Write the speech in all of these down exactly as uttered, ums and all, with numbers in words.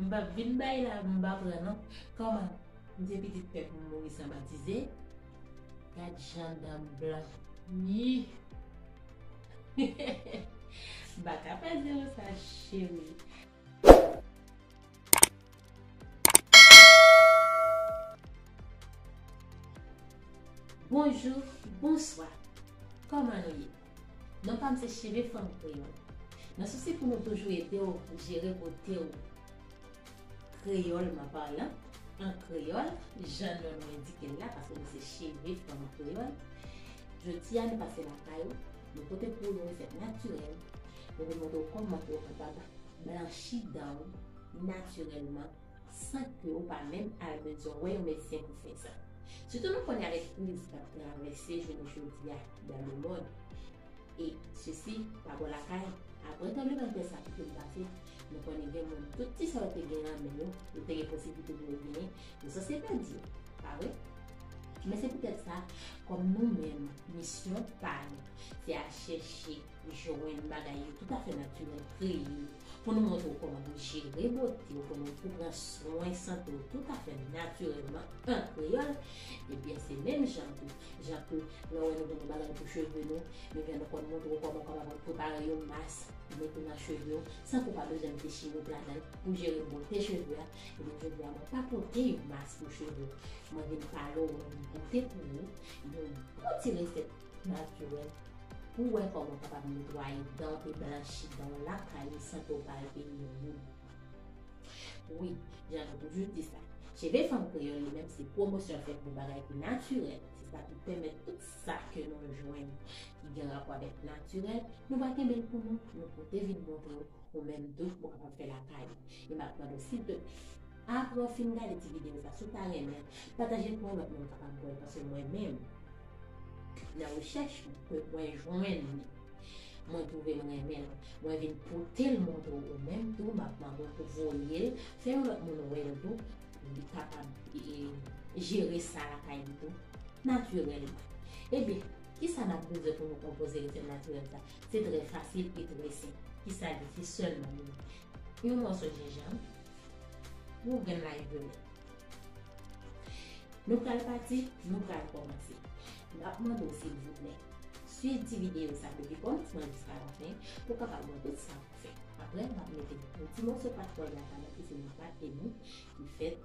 M p ap vin bay la, m pa pran non. Kòman? M se pitit pèp mourisan batize. Gad jan dan m blan. Yi. M pa ka fè zewo sa, cheri. Bonjou, bonswa. Kòman nou ye? Non pa m se Cheve Fanm Kreyòl. Nan sousi pou nou toujou ede w jere bote w kreyòlman palan, an kreyòl, jan non nou endike l la, paske nou se Cheve Fanm Kreyòl. Jodi a, nou pase lakay ou, nou pote pou ou yon resèt natirèl, nou vin montre w kòman pou w kapab blanchi dan w natirèlman, san ke ou pa menm al bezwen wè yon medsen pou fè sa. Sitou nou konnen avèk kriz k ap travèse jounen jodi a dans le monde, e sesi pa bò lakay, apre tranblemanntè sa ki te pase, nou konnen gen moun, tout ti sa yo te gen nan men yo, yo te gen posiblite pou yo genyen, yo sanse pèdi yo, pa vre? Men se poutèt sa, kòm nou menm, misyon pa nou, se al chèche jwenn bagay yo toutafè natirèl, kreye yo, pou nou montre w kòman pou jere bote w, pou nou, pou pran swen sante w toutafè natirèlman an kreyòl, ebyen, se menm jan tou, jan ke lè w wè nou gen yon bagay pou cheve nou, ebyen, nou konn montre w kòman w kapab prepare yon mas, mete nan cheve w, san ke w pa bezwen mete chimik ladan l, pou jere bote cheve a, ebyen, jodi a, mwen pa pote yon mas pou cheve w. Mwen vin pale w, mwen vin pote pou ou yon bon ti resèt natirèl pou w wè kòman w kapab netwaye dan w e blanchi dan w lakay ou san ke w pa al peye yon goud. Wi, jan nou toujou di sa, Cheve Fanm Kreyòl li menm se pwomosyon l fè pou bagay ki natirèl. Se sa ki pèmèt tout sa ke nou jwenn ki gen rapò avèk natirèl, nou pa kenbe l pou nou, nou pote vin montre w, ou menm tou, ou kapab fè lakay ou. E m ap mande w, silteplè, apre w fin gade ti videyo sa, si w ta renmen l, pataje l pou yon lòt moun kapab wè l, paske mwen menm, nan rechèch ke mwen jwenn li, mwen twouve m renmen l, mwen vin pote l montre w, ou menm tou, m ap mande w pou voye l, fè yon lòt moun wè l tou, pou li kapab, e, e, jere sa lakay li tou, natirèlman. Ebyen, kisa n ap bezwen pou nou konpoze resèt natirèl sa? Se trè fasil e trè senp. Kisa l ye? Se sèlman nou, yon mòso jenjanm, yon grenn lay vyolèt. Nou pral pati, nou pral kòmanse. M ap mande w, silvouplè, swiv ti videyo sa depi kòmansman jiska lafen, pou w kapab wè tout sa pou fè. Apre, m ap mete yon ti mòso pat kòlgate ladan, ki se yon pat emi, ki fèt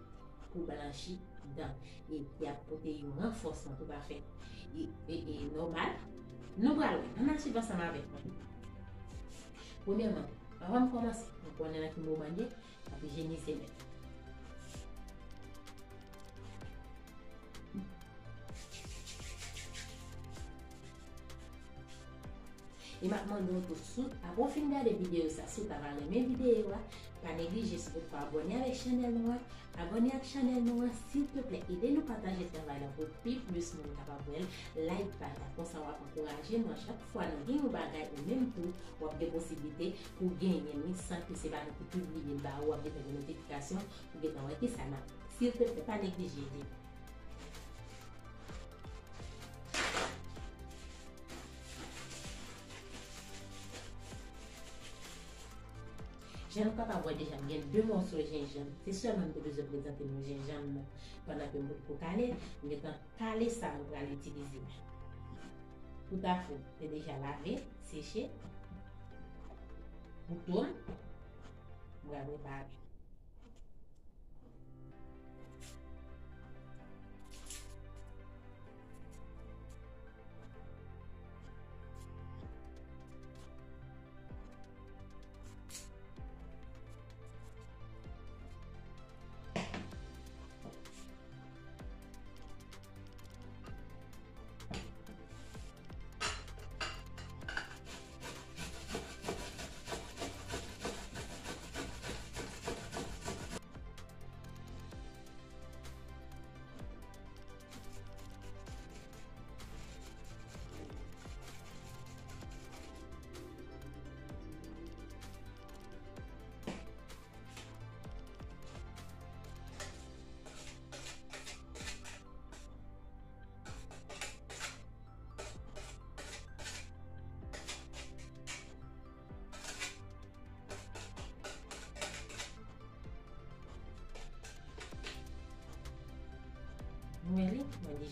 pou blanchi dan, e ki ap pote yon ranfòsman toutafè e, e, e nòmal. Nou pral wè. Ann al swiv ansanm avèk mwen. Premyèman, anvan m kòmanse, nou konnen nan ki moman n ye, n ap ijenise men. E m ap mande w tou, si w, apre w fin gade videyo sa, si w ta va renmen videyo a, pa neglije, si poukwa, abòne avèk chanèl nou an. Abòne ak chanèl nou an, silteplè. Ede nou pataje travay la pou pi plis moun kapab wè l. Like paj la, konsa w ap ankouraje nou. A chak fwa nou gen yon bagay, ou menm tou, w ap gen posiblite pou w genyen li san ke se pa nou ki pibliye l ba ou, w ap gentan gen notifikasyon, pou w gentan wè kisa n ap fè. Silteplè, pa neglije ede nou. Jan nou kapab wè deja, m gen de mòso jenjanm. Se sèlman m te bezwen prezante nou jenjanm nan. Pandan ke m potko kale, m gentan kale sa nou pral itilize. Poutafou, te deja lave, seche. Kouto m, m pral prepare.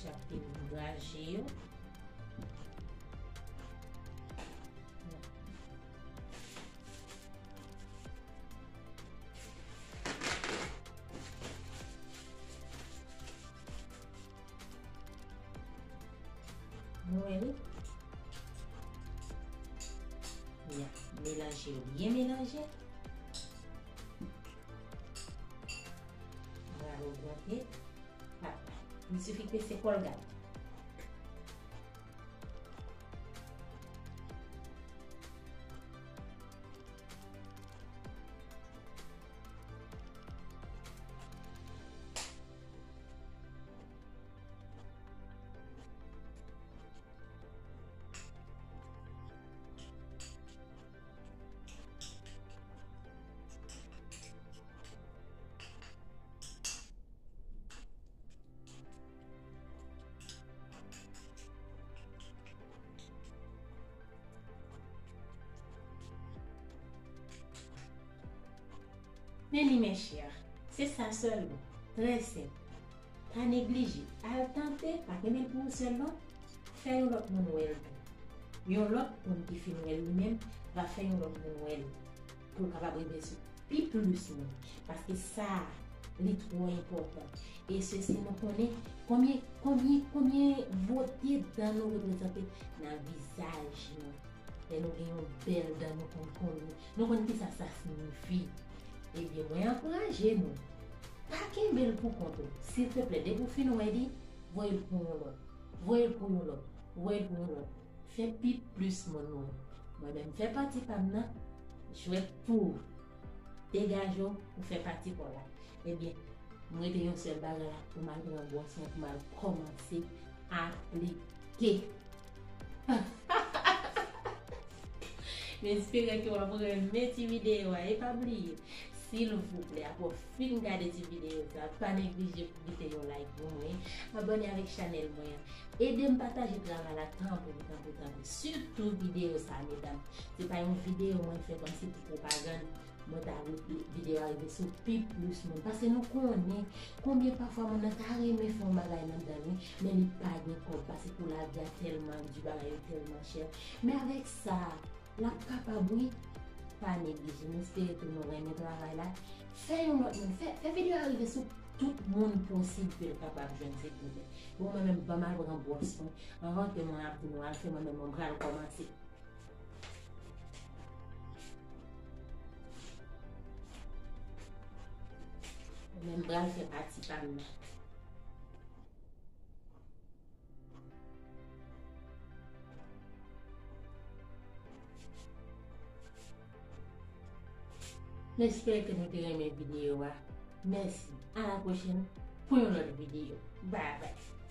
Ap fin graje yo. Nou wè li? Ya, melanje yo byen melanje. N pral ogmante. Li sifi pese Colgate. Men li, mes chers, se sa sèlman. Trè senp. Pa neglije. Al tante, pa kenbe l pou ou sèl non. Fè yon lòt moun wè l tou. Yon lòt moun ki fin wè l li menm va fè yon lòt moun wè l. Pou l kapab rive sou pi plis moun. Paske sa a, li twò enpòtan. E sesi nou konnen konbyen, konbyen, konbyen bote dan nou reprezante nan vizaj nou. Lè nou gen yon bèl dan, nou konn konbyen, nou konn kisa sa siyifi. Ebyen, mwen ankouraje nou. Pa kenbe l pou kont ou. Silteplè, depi w fin wè li, voye l pou yon lòt. Voye l pou yon lòt. Voye l pou yon lòt. Fè pi plis moun wè. Mwen menm, fè pati pa m nan, jwèt pou ou. Degaje w pou fè pati pa w la. Ebyen, m rete yon sèl bagay la pou m al pran bwòs mwen, pou m al kòmanse aplike. M espere ke w ap renmen ti videyo a. E pa bliye, silvouplè, apre w fin gade ti videyo sa, pa neglije pou kite yon like pou mwen, abòne avèk chanèl mwen an. Ede m pataje travay la, tanpri, tanpri, tanpri. Sitou videyo sa, medam. Se pa yon videyo mwen fè kòmsi pou pwopagann. Mwen ta vle videyo a rive sou pi plis moun. Paske nou konnen konbyen pafwa moun nan ta renmen fè yon bagay nan dan li, men li pa gen kòb. Paske kou lavi a tèlman di, bagay yo tèlman chè. Men avèk sa, l ap kapab, wi. Pa neglije. M espere tou nou renmen travay la. Fè yon lòt moun. Fè, fè videyo a rive sou tout moun posib ke l kapab jwenn, silvouplè. Bon, mwen menm, ban m al pran bwòs mwen. Anvan ke mwen ap di nou al fè, mwen menm, mwen pral kòmanse. Mwen menm, m pral fè pati pa m nan. M espere ke nou te renmen videyo a. Mèsi. A la pwochèn pou yon lòt videyo. Bye bye.